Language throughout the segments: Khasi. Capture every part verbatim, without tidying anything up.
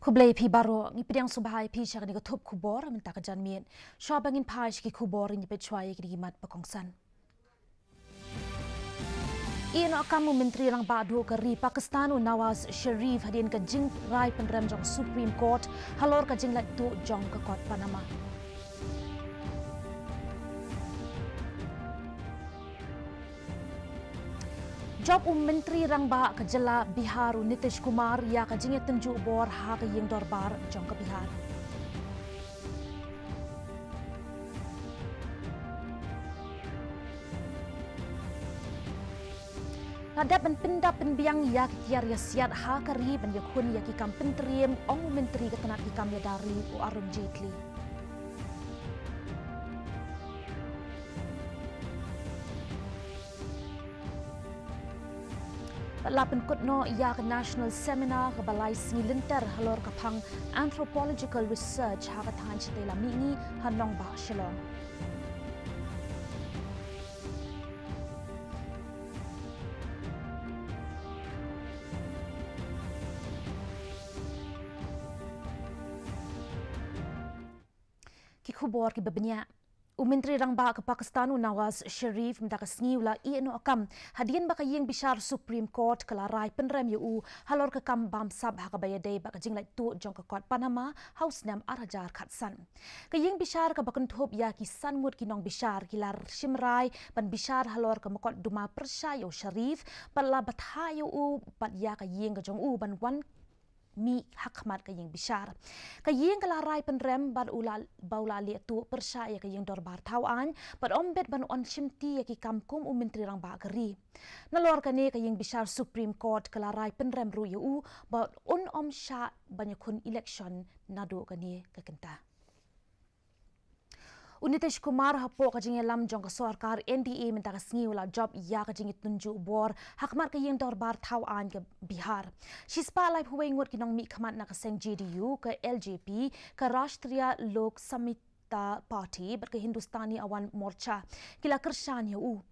Khublei phi baroh, ngi pdiang sngewbha ïa phi sha kane ka thup khubor mynta ka janmiet. Shuwa ba ngin phai sha ki khubor, ngin ïa peit shuwa ïa kine ki mat ba kongsan. Ïehnoh kam u Myntri Rangbah duh ka ri Pakistan u Nawaz Sharif hadien ka jingrai pynrem jong Supreme Court halor ka jinglait tuh jong ka kot Panama. Jop u Myntri Rangbah ka jylla Bihar u Nitish Kumar ïa ka jingïatynjuh bor ha ka ïing dorbar jong ka Bihar. La dep ban pyndap pynbiang ïa ki tiar ïasiat ha ka ri ban ïakhun ïa ki kam pyntriem, ong u Myntri ka tnat ki kam ïada ri u Arun Jaitley. Bad la pynkut noh ïa ka National Seminar kaba lai sngi lynter halor ka phang Anthropological Research ha ka thaiñ shatei lam mihngi ha nongbah Shillong. Ki khubor kiba bniah. U Myntri Rangbah ka Pakistan u Nawaz Sharif mynta ka sngi u la ïehnoh kam hadien ba ka ïing bishar Supreme Court ka la rai pynrem ïa u halor ka kam bamsap ha kaba ïadei bad ka jinglait tuh jong ka kot Panama ha u snem ar hajar khatsan. Ka ïing bishar kaba kynthup ïa ki san ngut ki nongbishar ki la shim rai ban bishar halor ka mukotduma pyrshah ïa u Sharif bad la bthah ïa u bad ïa ka ïing ka jong u ban wan mih ha khmat ka ïing bishar. Ka ïing ka la rai pynrem bad u la, ba u la leh tuh pyrshah ïa ka ïing dorbar thaw aiñ bad ym bit ban wan shimti ïa ki kam kum u Myntri Rangbah ka ri. Nalor kane ka ïing bishar Supreme Court ka la rai pynrem ruh ïa u ba un ym shah ban ïakhun election naduh kane ka kynta. U Nitish Kumar hapoh ka jingïalam jong ka sorkar N D A mynta ka sngi u la jop ïa ka jingïatynjuh bor ha khmat ka ïing dorbar thaw aiñ ka Bihar. Shispah laiphew wei ngut ki nongmihkhmat na ka seng J D U, ka L J P, ka Rashtriya Lok Samita Party bad ka Hindustani Awaam Morcha ki la kyrshan ïa u.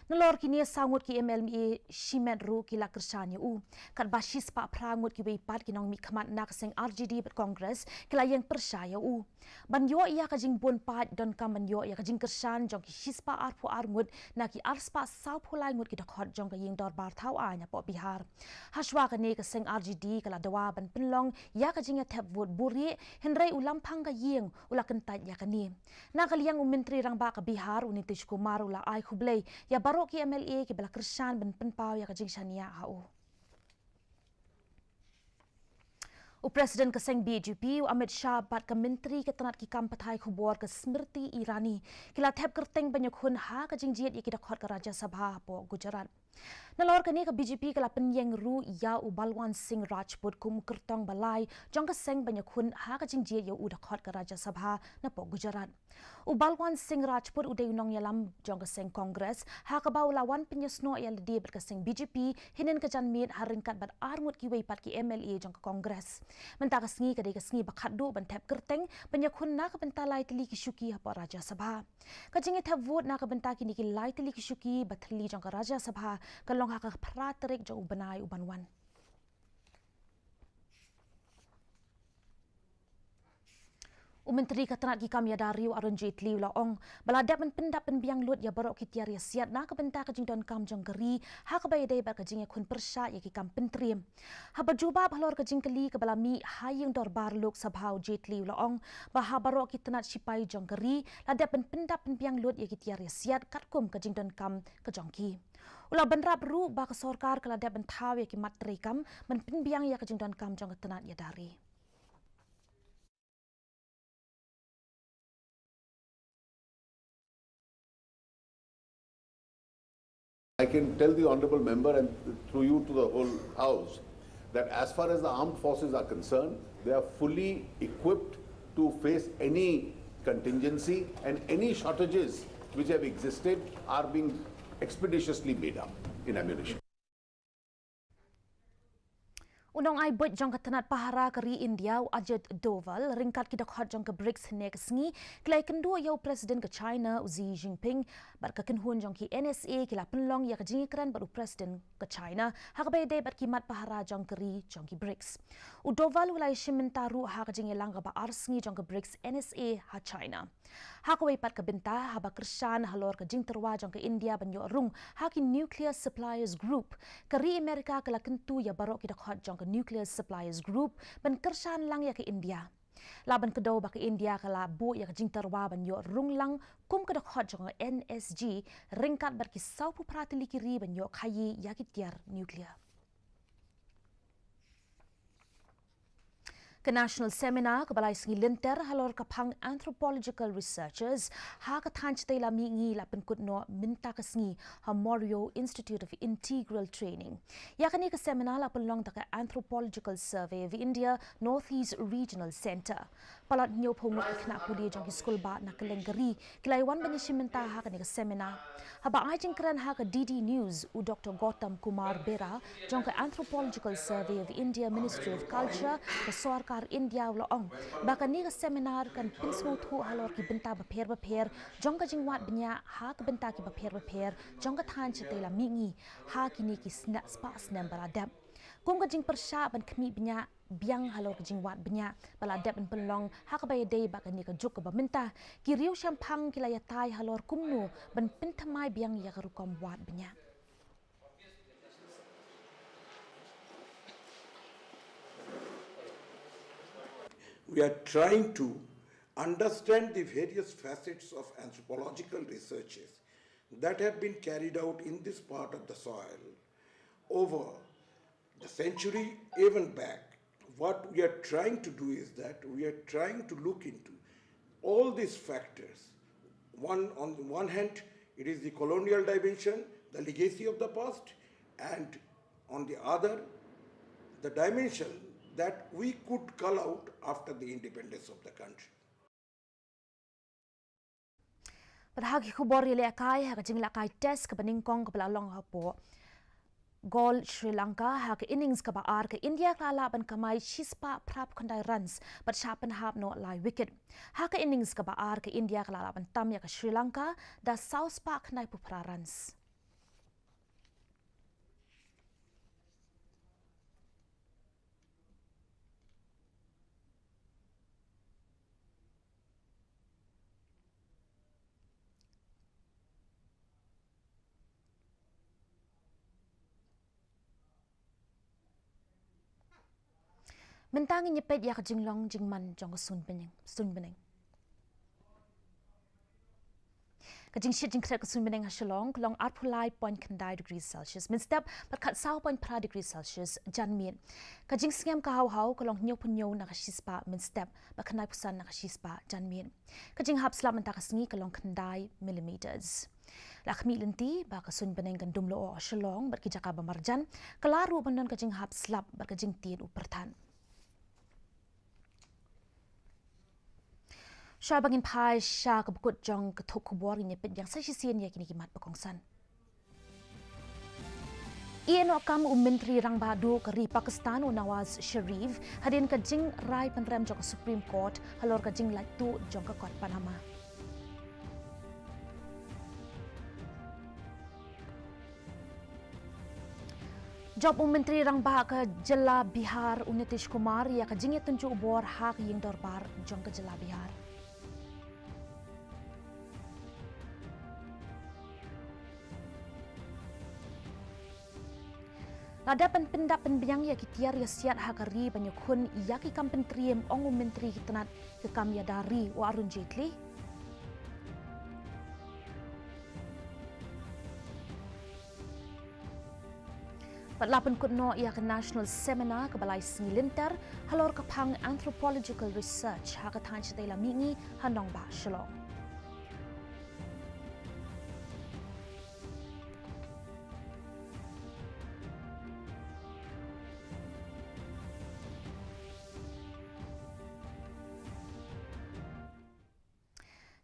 Nalor kine saw ngut ki M L A shimet ruh ki la kyrshan ïa u. Katba shispah phra ngut kiwei pat ki nongmihkhmat na ka seng R J D bad Congress ki la ïeng pyrshah ïa u. Ban ïoh ïa ka jingbun paid donkam ban ïoh ïa ka jingkyrshan jong ki shispah arphew ar ngut na ki arspah sawphew lai ngut ki dkhot jong ka ïing dorbar thaw aiñ hapoh Bihar. Hashwa kane ka seng R J D ka la dawa ban pynlong ïa ka jingïathep vote buhrieh, hynrei u lamphang ka ïing u la kyntait ïa kane. Na ka liang u Myntri Rangbah ka Bihar u Nitish Kumar u la ai khublei ïa baroh ki M L A kiba la kyrshan ban pynpaw ïa ka jingshaniah ha u. U President ka seng B J P u Amit Shah bad ka Myntri ka tnat ki kam pathai khubor ka Smriti Irani ki la thep kyrteng ban ïakhun ha ka jingjied ïa ki dkhot ka Rajya Sabha hapoh Gujarat. Nalor kane ka B J P ka la pynïeng ruh ïa u Balwant Singh Rajput kum u kyrtong ba lai jong ka seng ban ïakhun ha ka jingjied ïa u dkhot ka Rajya Sabha napoh Gujarat. U Balwant Singh Rajput u dei u nongïalam jong ka seng Congress, ha kaba u la wan pynïasnoh ïa lade bad ka seng B J P hynnin ka janmiet ha ryngkat bad ar ngut kiwei pat ki M L A jong ka Congress. Mynta ka sngi ka dei ka sngi ba khatduh ban thep kyrteng ban ïakhun na ka bynta lai tylli ki shuki hapoh Rajya Sabha. Ka jingïathep vote na ka bynta kine ki lai tylli ki shuki ba thylli jong ka Rajya Sabha ka long ha ka phra tarik jong u bnai u ban wan. U Myntri ka tnat ki kam ïada ri u Arun Jaitley u la ong ba la dep ban pyndap pynbiang lut ïa baroh ki tiar ïasiat na ka bynta ka jingdonkam jong ka ri ha kaba ïadei bad ka jingïakhun pyrshah ïa ki kam pyntriem. Haba jubab halor ka jingkylli kaba la mih ha ïing dorbar Lok Sabha, u Jaitley u la ong ba ha baroh ki tnat shipai jong ka ri la dep ban pyndap pynbiang lut ïa ki tiar ïasiat katkum ka jingdonkam ka jong ki. U la bynrap ruh ba ka sorkar ka la dep ban thaw ïa ki mat treikam ban pynbiang ïa ka jingdonkam jong ka tnat ïada ri. I can tell the honorable member and through you to the whole House that as far as the armed forces are concerned, they are fully equipped to face any contingency, and any shortages which have existed are being expeditiously made up in ammunition. U nongai buit jong ka tnat pahara ka ri India, u Ajit Doval, ryngkat ki dkhot jong ka BRICS hynne ka sngi ki la ïakynduh ïa u President ka China, u Xi Jinping, bad ka kynhun jong ki NSA ki la pynlong ïa ka jingïakren bad u President ka China ha kaba ïadei bad ki mat pahara jong ka ri jong ki BRICS. U Doval u la ïashim bynta ruh ha ka jingïalang kaba ar sngi jong ka BRICS NSA ha China. Ha kawei pat ka bynta, haba kyrshan halor ka jingtyrwa jong ka India ban ïoh rung ha ki Nuclear Suppliers Group, ka ri America ka la kyntu ïa baroh ki dkhot jong ka Nuclear Suppliers Group ban kyrshan lang ïa ka India. La ban kdew ba ka India ka la buh ïa ka jingtyrwa ban ïoh rung lang kum ka dkhot jong ka NSG, ryngkat bad ki sawphew phra tylli ki ri ban ïoh khaïi ïa ki tiar nuclear. Ka National Seminar kaba lai sngi lynter halor ka phang Anthropological Researchers ha ka thaiñ shatei lam mihngi la pynkut noh mynta ka sngi ha Morioh Institute of Integral Training. Ïa kane ka seminar la pynlong da ka Anthropological Survey of India North East Regional Centre. Palat hynñiewphew ngut ki khynnah pule jong ki skul bah na kylleng ka ri ki la ïawan ban ïashim bynta ha kane ka seminar. Haba ai jingkren ha ka DD News, u Doctor Gautam Kumar Bera jong ka Anthropological Survey of India, Ministry of Culture, ka sorkar India, u la ong ba kane ka seminar kan pynsngewthuh halor ki bynta bapher bapher jong ka jingwad bniah ha ka bynta ki bapher bapher jong ka thaiñ shatei lam mihngi ha kine ki sna-, spah snem ba la dep. Kum ka jingpyrshah ban khmih bniah biang halor ka jingwad bniah ba la dep ban pynlong ha kaba ïadei bad kane ka juk kaba mynta, ki riew shemphang ki la ïatai halor kumno ban pynthymmai biang ïa ka rukom wad bniah. We are trying to understand the various facets of anthropological researches that have been carried out in this part of the soil over the century, even back. What we are trying to do is that we are trying to look into all these factors. One, on the one hand, it is the colonial dimension, the legacy of the past, and on the other, the dimension that we could cull out after the independence of the country. Bad ha ki khubor ïalehkai, ha ka jinglehkai test kaba nyngkong kaba la long hapoh Galle, Sri Lanka, ha ka innings kaba ar ka India ka la lah ban kamai shispah phraphew khyndai runs bad shah pynhap noh lai wicket. Ha ka innings kaba ar ka India ka la lah ban tam ïa ka Sri Lanka da sawspah khyndaiphew phra runs. Mynta ngin ïa peit ïa ka jinglong jingman jong ka suiñ bneng, suiñ bneng. Ka jingshit jingkhret ka suiñ bneng ha Shillong ka long arphew lai point khyndai degree Celsius mynstep bad khatsaw point phra degree Celsius janmiet. Ka jingsngem ka hawhaw ka long hynñiewphew hynñiew na ka shispah mynstep bad khyndaiphew san na ka shispah janmiet. Ka jinghap slap mynta ka sngi ka long khyndai millimeters. La khmih lynti ba ka suiñ bneng kan dum lyoh ha Shillong bad ki jaka ba marjan, ka lah ruh ban don ka jinghap slap bad ka jingtied u pyrthat. Shuwa ba ngin phai sha kaba kut jong ka thup khubor, ngin ïa peit biang sa shisien ïa kine ki mat ba kongsan. Ïehnoh kam u Myntri Rangbah Duh ka ri Pakistan u Nawaz Sharif hadien ka jingrai pynrem jong ka Supreme Court halor ka jinglait tuh jong ka kot Panama. Jop u Myntri Rangbah ka jylla Bihar u Nitish Kumar ïa ka jingïatynjuh bor ha ka ïing dorbar jong ka jylla Bihar. La dep ban pyndap pynbiang ïa ki tiar ïasiat ha ka ri ban ïakhun ïa ki kam pyntriem, ong u Myntri ki tnat ki kam ïada ri u Arun Jaitley. Bad la pynkut noh ïa ka National Seminar kaba lai sngi lynter halor ka phang Anthropological Research ha ka thaiñ shatei lam mihngi ha nongbah Shillong.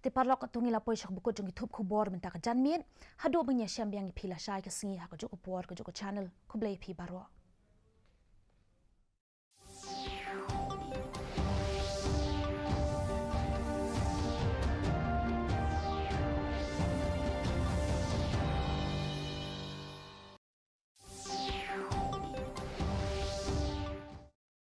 Te paralok, to ngi la poi sha kaba kut jong ki thup khubor mynta ka janmiet. Haduh ban ïashem biang ïa phi lashai ka sngi ha kajuh ka por, kajuh ka channel. Khublei phi baroh.